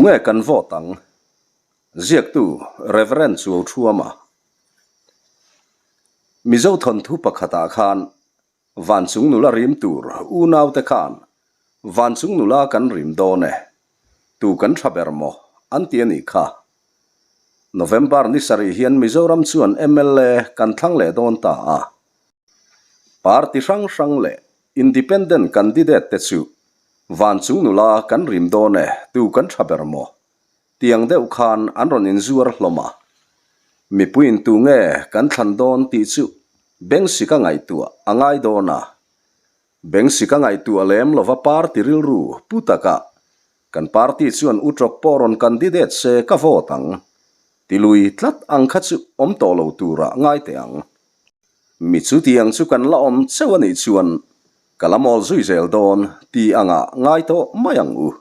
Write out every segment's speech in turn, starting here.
Tunge kan vote ang? Ziaktu Rev. Chuauthuama. Mizo thawnthu pakhatah khan Vanchung nula rim tur unaute khan Vanchung nula kan rim dawn e, tu kan tha ber maw an ti a nih kha. November ni sarih hian Mizoram chuan mla kan thlang leh dawn ta a. Party hrang hrang leh Independent candidate te chu Vanchung nula kan rim dawn e, tu kan tha ber maw tiang deuh khan an rawn inzuar hlawm a. Mipuiin tu nge kan thlan dawn tih chu Bengsika ngaihtuah a ngai dawn a. Bengsika ngaihtuah lem lova party rilru pu taka kan party chuan Uṭawk pawh rawn candidate se ka vote ang. Ti lui tlat ang kha chu awm tawh lo turah ngai teh ang. Mi chutiang chu kan la awm cheu a nih chuan ka la mawl zui zel dawn ti angah ngai tawh mai ang u.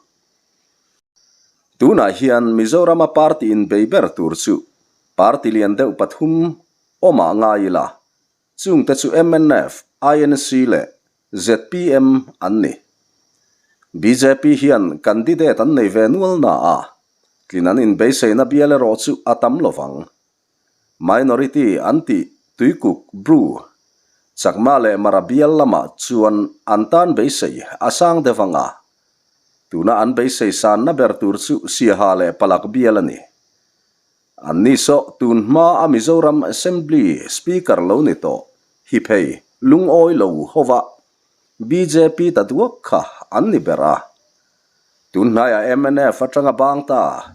Tunah hian Mizorama party inbei ber tur chu party lian deuh pathum awmah ngai ila, chungte chu mnf, INC leh zpm an ni. Bjp hian candidate an nei ve nual na a, tlin an inbeiseina bial erawh chu a tam lo vang. Minority an tih Tuikuk, Bru, Chakma leh Mara bial lamah chuan an tan beisei a sang deuh ang a. Tuna an beisei sanna ber tur chu Siaha leh Palak bial a ni. An ni saw tun hma a Mizoram Assembly Speaker lo ni tawh hi phei lungawi lo hova bjp ta duak kha an ni ber a. Tun hnaiah mnf atanga bang ta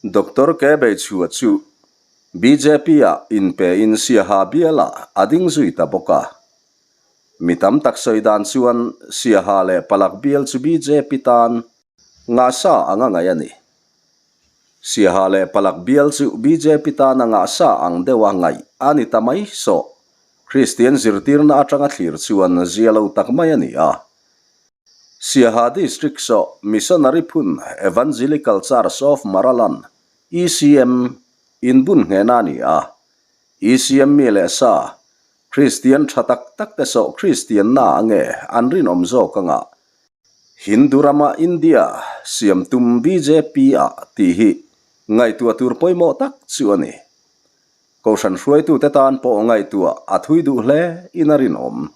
Doctor Ke Beichhua chu BJP-ah inpein Siaha bialah a ding zui ta bawk a. Mi tam tak sawi dan chuan Siaha leh Palak bial chu BJP tan ngahsa anga ngaih a ni. Siaha leh Palak bial chu BJP tana ngahsa ang deuha ngaih a ni ta mai sawh. Kristian zirtirna atanga thlir chuan zia lo tak mai a ni a. Siaha District saw Missionary phun Evangelical Church of Maraland, ECM, in bun nghehna a ni a. ECM mi leh sa, Kristian tha tak tak te saw Kristianna ange an rinawm zawk anga Hindu rama India siam tum bjp ah tih hi ngaihtuah tur pawimawh tak chu a ni. Kohhran hruaitute tan pawh ngaihtuah a thui duh hle in a rinawm.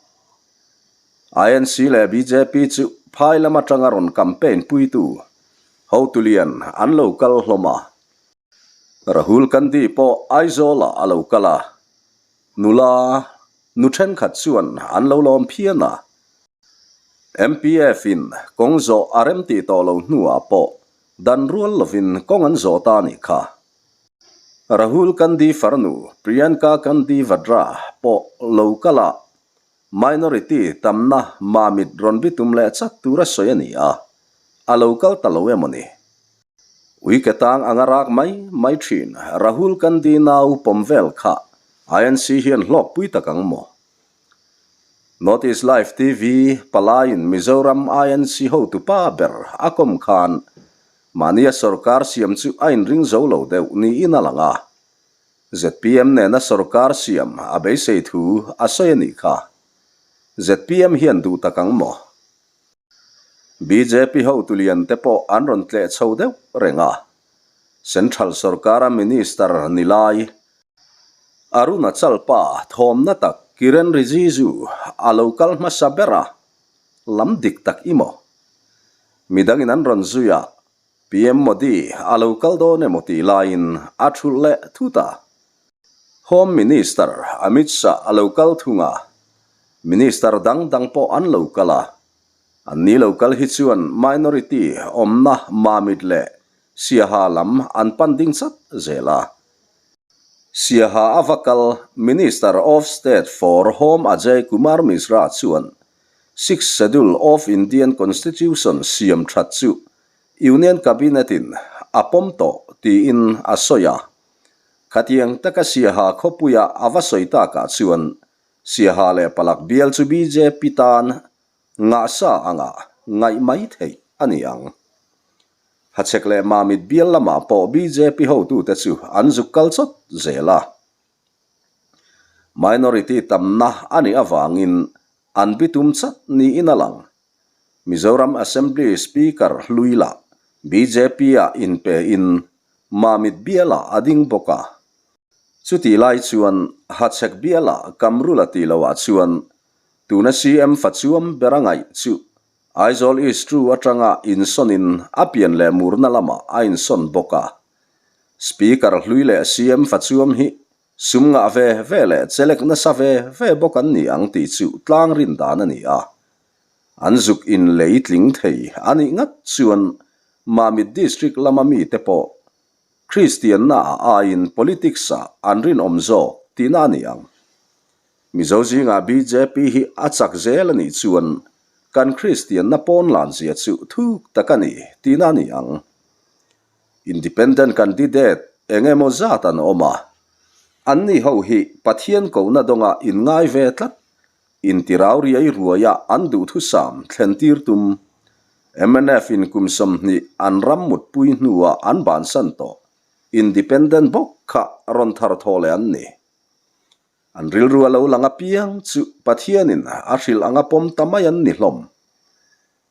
INC leh bjp chu phai lam atanga rawn campaign puitu hotulian an lo kal hlawm a. Rahul Gandhi pawh Aizawl-ah a lo kal a, nula nu thenkhat chuan an lo lawm phian a. MPF-in kawng zawh a remtih tawh lo hnuah pawh dan rual lovin kawng an zawh ta a nih kha. Rahul Gandhi farnu Priyanka Gandhi Vadra pawh lo kal a, Minority tamna mamit rawn bitum leh chat tura sawi a ni a, a lo kal ta lo emaw ni? Ui ke tang anga rak mai mai thin Rahul Gandhi nau pawm vel kha INC hian hlawkpui tak ang maw? North East Live TV palaiin Mizoram INC hotupa ber a kawm khan mahnia sorkar siam chu a inring zo lo deuh niin a lang a. Zpm nena sorkar siam a beisei thu a sawi a nih kha. Zpm hian duh tak ang maw? Bjp hotu lian te pawh an rawn tleh chho deuh reng a. Central sorkara minister ni lai Arunachal pa thawmna tak Kiren Rijiju a lo kal hmasa ber a, lam dik tak i maw? Midangin an rawn zui a, PM Modi a lo kal dawn emaw tih laiin a thulh leh thut a. Home Minister Amit Shah a lo kal thung a, Minister dang dang pawh an lo kal a. Anni lo kal hi chuan minority awmna Mamit leh Siaha lam an pan ding chat zel a. Siaha a va kal Minister of State for Home Ajay Kumar Mishra chuan Sixth Schedule of Indian Constitution siam that chu Union Cabinet in a pawm tawh tiin a sawi a. Khatiang taka Siaha khawpuia a va sawi takah chuan Siaha leh Palak bial chu bjp tan ngahsa anga ngaih mai theih a ni ang. Hachhek leh Mamit bial lamah pawh bjp hotute chu an zuk kal chawt zel a. Minority tamna a nih avangin an bitum chat niin a lang. Mizoram Assembly Speaker hlui lah BJP-ah inpein Mamit bialah a ding bawk a. Chutih lai chuan Hachhek bialah Kamrula tih loah chuan tuna CM fachuam ber a ngaih chu Aizawl East Two atanga insawnin a pian leh murna lamah a insawn bawk a. Speaker hlui leh CM fachuam hi sum ngah ve ve leh chelek nasa ve ve bawk an ni ang tih chu tlang rin dan a ni a. An zuk in lei tling thei a nih ngat chuan Mamit District lama mite pawh Kristianna ah aiin politics ah an rinawm zawk tihna a ni ang. Mizo zingah bjp hi a chak zel a nih chuan kan Kristianna pawn lan zia chu thuk tak a ni tihna a ni ang. Independent candidate eng emaw zat an awm a, anni ho hi Pathian kohna dawnga inngai ve tlat Intirau riai ruaia an duhthusam thlentir tum mnf in kum 20 an ram mutpui hnuah an bansan tawh Independent bawk kha rawn thar thaw leh an ni. An rilru a lo lang apiang chu Pathianin a hrilh anga pawm ta mai an ni hlawm.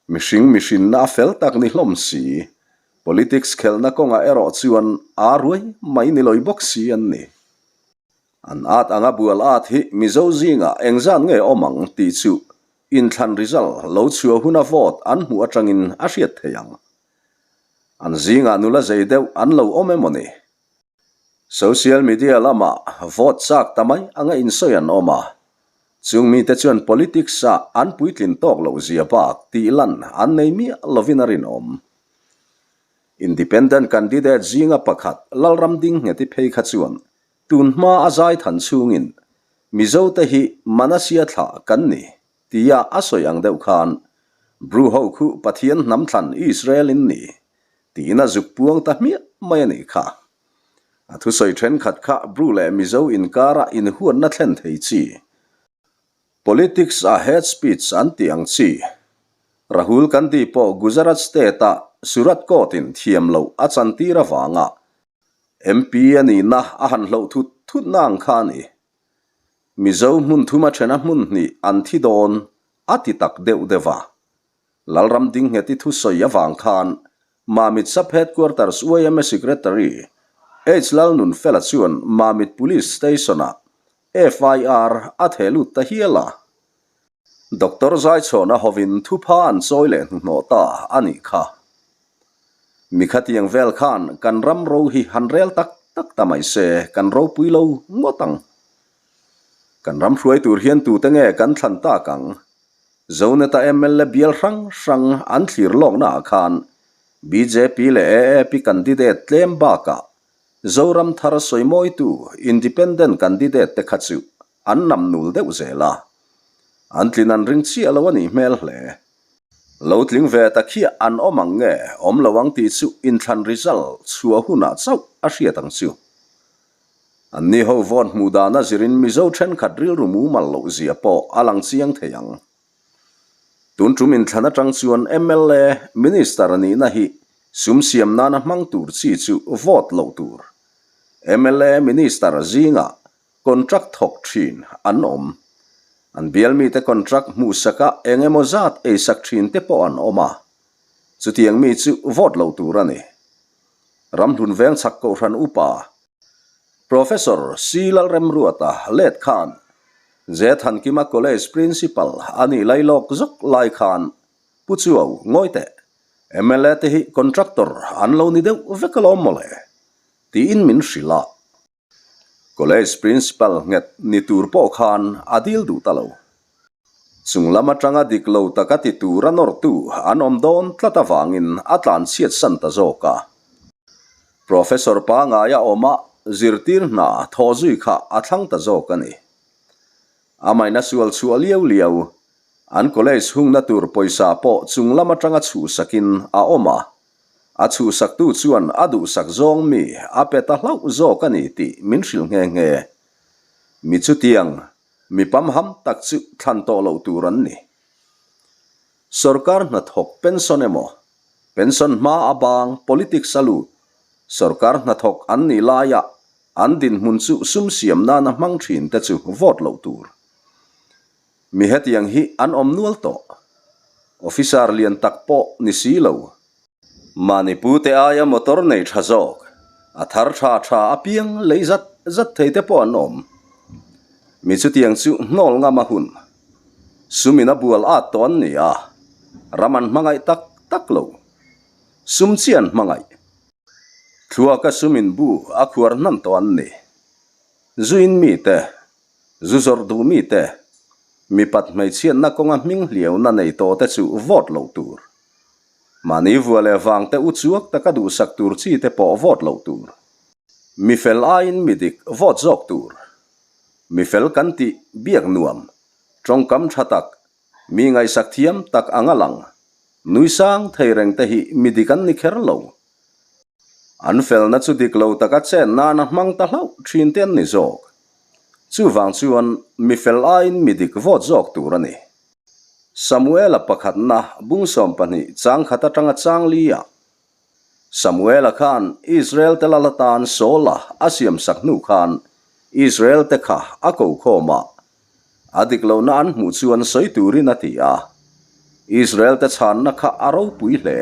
Mihring mihrinna a fel tak ni hlawm si, politics khelhna kawngah erawh chuan aa ruai mai ni lawi bawk si an ni. An at anga bual at hi Mizo zingah engzat nge awm ang tih chu inthlan result lo chhuah huna vote an hmuh atangin a hriat thei ang. An zingah nula zei deuh an lo awm emaw ni? Social media lamah vote chak ta mai anga insawi an awm a, chung mite chuan politics ah an puitlin tawk loh zia bak tih lan an nei miah lovin a rinawm. Independent candidate zinga pakhat Lalram Dingngheti phei kha chuan tun hma a zai than chhungin Mizote hi Manasia thlah kan ni tia a sawi ang deuh khan Bru ho khu Pathian hnam thlan Israel in ni tiin a zuk puang ta hmiah mai a nih kha. A thusawi thenkhat kha Bru leh Mizo inkara inhuatna thlen thei chi Politics a hate speech an tih ang chi. Rahul Gandhi pawh Gujarat state-a Surat court-in thiam loh a chantir avanga MP a nihna a han hloh thut thutna ang kha a ni. Mizo hmun thuma thena hmun hnih an thi dawn a ti tak deuh deuh a. Lalram Dingngheti thusawi avang khan Mamit Sub-Headquarters yma Secretary H Lalnunfela chuan Mamit Police Station-ah FIR a theh lut ta hial a. Doctor Zaichhawna hovin thupha an chawi leh hnuhnawh ta a nih kha. Mi khatiang vel khan kan ram ro hi han rel tak tak ta mai se kan ropui lo ngawt ang. Kan ram hruai tur hian tute nge kan thlan tak ang? Zoneta mla bial hrang hrang an thlir lawkna ah khan bjp leh AAP candidate tlem bakah Zoram thar sawimawitu Independent candidate te kha chu an nam nul deuh zel a, an tlin an ring chiah lo a nih hmel hle. Lo tling ve ta khiah an awm ang nge awm lo ang tih chu inthlan result chhuah hunah chauh a hriat ang chu. Anni ho vote hmuh dana zirin Mizo thenkhat rilru mumal loh zia pawh a lang chiang thei ang. Tun tum inthlan atang chuan mla Minister nihna hi sum siam nana hmang tur chi chu vote loh tur. Mla Minister zingah contract thawk thin an awm. An bial mite contract hmuhsaka eng emaw zat eisak thin te pawh an awm a. Chutiang mi chu vote loh tur a ni. Ramhlun veng chhak kohhran upa Professor C. Lalremruata let khan Zethankima College Principal a nih lai lawk zawk lai khan Pu Chuau ngawi teh, mla te hi contractor an lo ni deuh vek alawm mawle tiin min hrilh a. College Principal nghet ni tur pawh khan a dil duh ta lo. Chung lam atanga dik lo taka ti tura nawrtu an awm dawn tlat avangin a tlanchhiat san ta zawk a. Professor pangaia awma zirtir hna thaw zui kha a thlang ta zawk a ni. Amaina sual chhuah liau liau, an college hungna tur pawisa pawh chung lam atanga chhuhsakin a awm a. A chhuhsaktu chuan a duhsak zawng mi a pe ta hlauh zawk a ni tih min hrilh nghe nghe. Mi chutiang Mi pamham tak chu thlan tawh loh tur an ni. Sorkar hnathawk pension emaw, pension hma a bang politics a lut, sorkar hnathawk an nih laia an dinhmun chu sum siam nana hmang thin te chu vote loh tur. Mi hetiang hi an awm nual tawh. Officer lian tak pawh ni si lo. Mahni pute aia motor nei tha zawk, a thar tha tha apiang lei zat zat thei te pawh an awm. Mi chutiang chu hnawl ngam a hun. Sumin a bual at tawh an ni a, ram an hmangaih tak tak lo. Sum chi an hmangaih. Thluaka sumin bu a khuar hnan tawh an ni. Zuin mite, zu zawrh duh mite, mipat hmeichhiatna kawnga hming hliauna nei tawh te chu vote loh tur. Mahni vua leh vang te u chuak taka duhsak tur chi te pawh vote loh tur. Mi fel aiin mi dik vote zawk tur. Mi fel kan tih biak nuam, tawngkam tha tak, mi ngaihsak thiam tak anga lang, nui sang thei reng te hi mi dik an ni kher lo. An felna chu dik lo taka chen nana hmang ta hlauh thin te an ni zawk. Chuvang chuan mi fel aiin mi dik vote zawk tur a ni. Samuela pakhatna bung 12 chang khat atanga chang li-ah Samuela khan Israel-te lal atan Saul-a a siamsak hnu khan Israel-te kha a ko khawm a, a dik lohna an hmuh chuan sawi turin a ti a. Israel-te chhanna kha a ropui hle.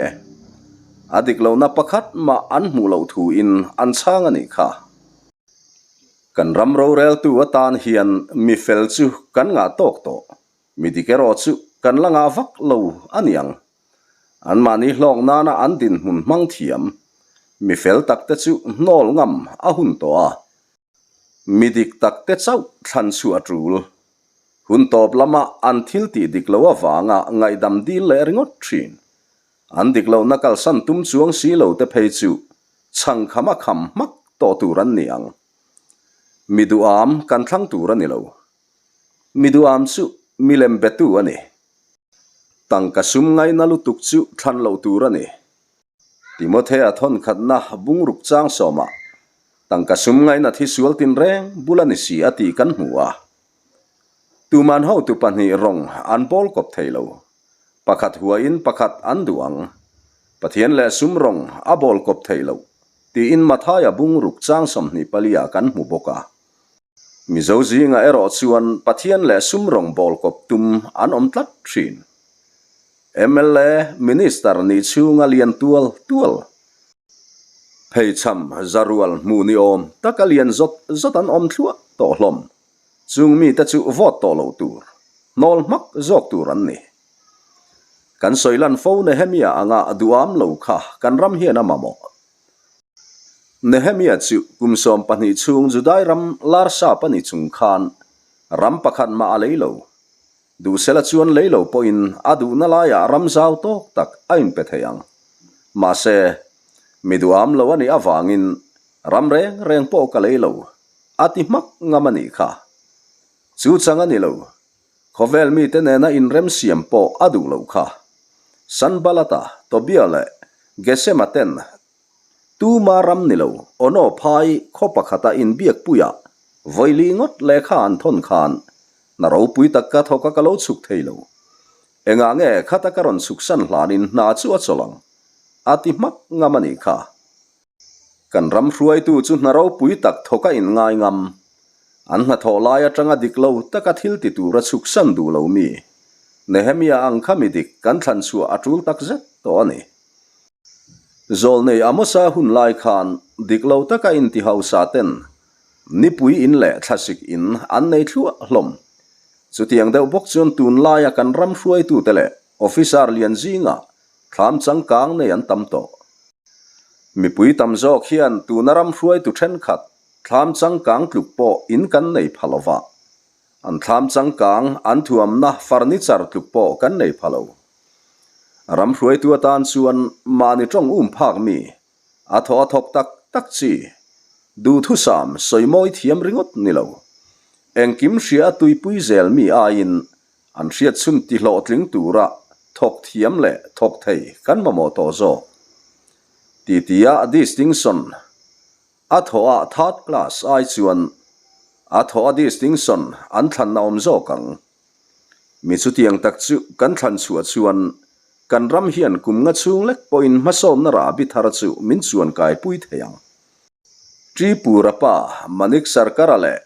A dik lohna pakhat mah an hmuh loh thuin an chhang a nih kha. Kan ram roreltu atan hian mi fel chu kan ngah tawk tawh. Mi dik erawh chu kan la ngah vak lo a niang. Anmahni hlawk nana an dinhmun hmang thiam. Mi fel takte chu hnawl ngam a hun tawh a. Mi dik takte chauh thlan chu a tul. Hun tawp lama an thil tih dik lo avanga ngaihdam dil leh ringawt thin. An dik lohna kalsan tum chuang si lo te phei chu chhangkham a kham hmak tawh tur an ni ang. Mi duham kan thlang tur a ni lo. Mi duham chu milem betu a ni. Tangka sum ngaina lutuk chu thlan loh tur a ni. Timothea thawnkhatna bungruk chang sawmah tangka sum ngaina thi sual tinreng bul a ni si a tih kan hmu a. Tuman hotu pahnih rawng an bawl kawp thei lo. Pakhat huain pakhat an duh ang. Pathian leh sum rawng a bawl kawp thei lo tiin Mathaia bungruk chang 24 ah kan hmu bawk a. Mizo zingah erawh chuan Pathian leh sum rawng bawl kawp tum an awm tlat thin. Mla, Minister nih chhunga lian tual tual, pheichham zarual hmuh ni awm taka lian zawt zawt an awm thluah tawh hlawm. Chung mite chu vote tawh lo tur, hnawl hmak zawk tur an ni. Kan sawi lan fo Nehemia anga duham lo kha kan ram hian a mamawh. Nehemia chu kum 12 chhung Judai ram larsap a ni chung khan ram pakhat mah a lei lo. Duhsela chuan lei lo pawhin a duhna laiah ram zau tawk tak a inpe thei ang. Mahse, mi duham lo a nih avangin ram reng reng pawh ka lei lo, a ti hmak ngam a nih kha. Chu chang a ni lo, khawvel mite nena inremsiam pawh a duh loh kha. Sanbalata, Tobia leh Gesema ten Tuma ram ni lo, Ono phai khaw pakhata inbiakpuiah vawili ngawt lehkha an thawn khan hna ropui tak ka thawk a ka lo chhuk thei lo. Engah nge khata ka rawn chhuksan hlanin hna chu a chawlh ang? A ti hmak ngam a nih kha. Kan ram hruaitu chu hna ropui tak thawk a inngai ngam. An hnathawh lai atanga dik lo taka thil ti tura chhuksan duh lo mi. Nehemia ang kha mi dik kan thlan chhuah a tul tak zet tawh a ni. Zawlnei Amosa hun lai khan dik lo taka inti hausa ten nipui in leh thlasik in an nei thluah hlawm. Chutiang deuh bawk chuan tunlaia kan ram hruaitute leh officer lian zingah thlam changkang nei an tam tawh. Mipui tam zawk hian tuna ram hruaitu thenkhat thlam changkang tluk pawh in kan nei pha lova. An thlam changkang an thuamna furniture tluk pawh kan nei pha lo. Ram hruaitu atan chuan mahni tawng um phak mi, a thaw a thawk tak tak chi, duhthusam sawi mawi thiam ringawt ni lo. Engkim hria a tuipui zel mi aiin an hriat chhun ti hlawhtling tura thawk thiam leh thawk thei kan mamawh tawh zawk. Titia distinction a thaw a third class ai chuan a thaw a distinction an thlanna awm zawk ang. Mi chutiang tak chu kan thlan chhuah chuan kan ram hian kum nga chhung lek pawhin hmasawnna rahbi thar chu min chuan kaipui thei ang. Tripura pa Manik Sarkar-a leh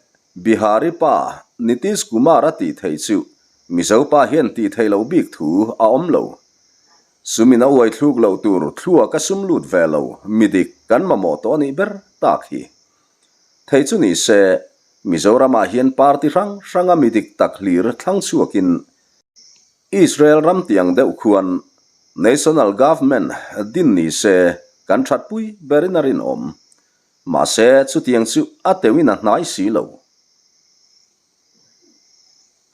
Bihari pa Nitish Kumar-a tih theih chu Mizo pa hian tih theih loh bik thu a awm lo. Sumin a uai thluk loh tur thluak a sum lut ve lo midik kan mamawh tawh a nih ber tak hi. Thei chu ni se, Mizoramah hian party hrang hranga midik tak hlir thlang chhuakin Israel ram tiang deuh khuan National Government din ni se kan thatpui berin a rinawm. Mahse, chutiang chu a teuhin a hnai si lo.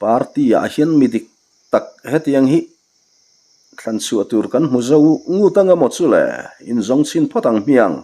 Party-ah hian mi dik tak hetiang hi thlan chhuah tur kan hmu zo ngut ang emaw chu le, inzawng chhin phawt ang hmiang.